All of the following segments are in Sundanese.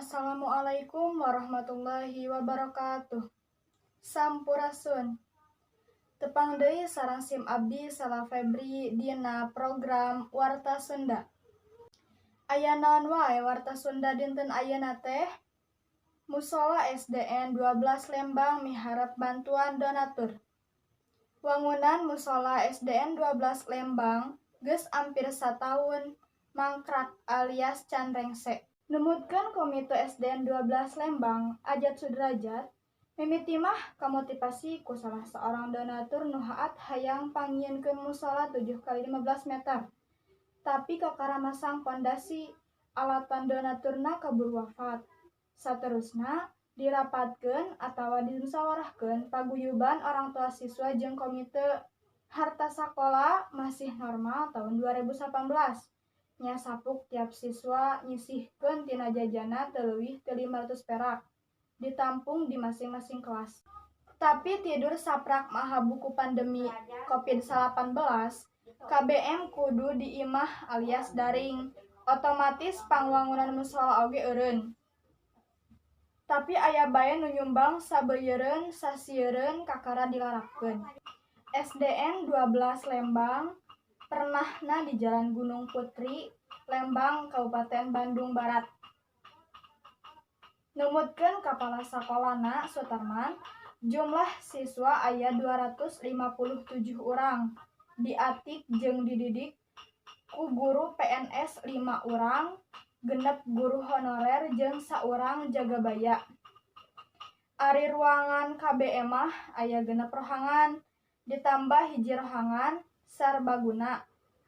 Assalamualaikum warahmatullahi wabarakatuh. Sampurasun. Tepang deui sareng sim abdi, Sala Febri, dina program Warta Sunda. Aya naon wae Warta Sunda dinten ayeuna teh? Musola SDN 12 Lembang miharep bantuan donatur. Wangunan musola SDN 12 Lembang geus ampir sataun mangkrak alias can rengse. Numutkeun Komite SDN 12 Lembang, Ajat Sudrajat, mimiti mah kamotivasi ku salah saorang donatur nu haat hayang pangnyieunkeun musola 7 x 15 meter. Tapi kakara masang pondasi, alatan donaturna kaburu wafat. Saterusna dirapatkeun atawa dimusyawarahkeun paguyuban orang tua siswa jeung komite. Harta sakola masih normal tahun 2018 nya, sapuk tiap siswa nyisihkeun tina jajanna teu leuwih ti 500 perak, ditampung di masing-masing kelas. Tapi tidur saprak mahabu ku pandemi Covid-19, KBM kudu di imah alias daring, otomatis pangwangunan musola oge eureun. Tapi aya bae nu nyumbang sabeuyereun sasiereun kakara dilarapkeun. SDN 12 Lembang pernahna di Jalan Gunung Putri, Lembang, Kabupaten Bandung Barat. Numutkeun Kapala Sakolana, Sutarman, jumlah siswa aya 257 urang, diatik jeung dididik ku guru PNS 5 urang, 6 guru honorer jeung saurang jagabaya. Ari ruangan KBM mah aya 6 rohangan, ditambah hiji rohangan serbaguna,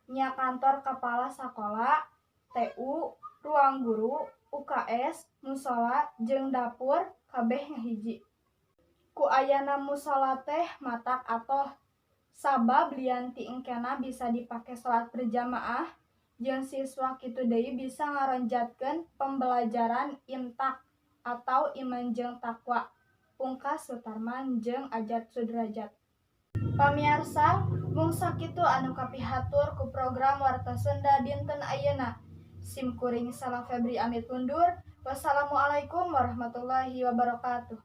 nya kantor kapala sakola, TU, ruang guru, UKS, musola jeung dapur kabeh ngahiji. Ku ayana musola teh matak atoh, sabab lian ti engkena bisa dipake salat berjamaah jeung siswa, kitu deui bisa ngaronjatkeun pembelajaran imtak atau iman jeung takwa, pungkas Sutarman jeung Ajat Sudrajat. Pamiarsa, mung sakitu anu kapihatur ku program Warta Sunda dinten ayeuna. Sim kuring, Sala Febri, amit mundur. Wassalamualaikum warahmatullahi wabarakatuh.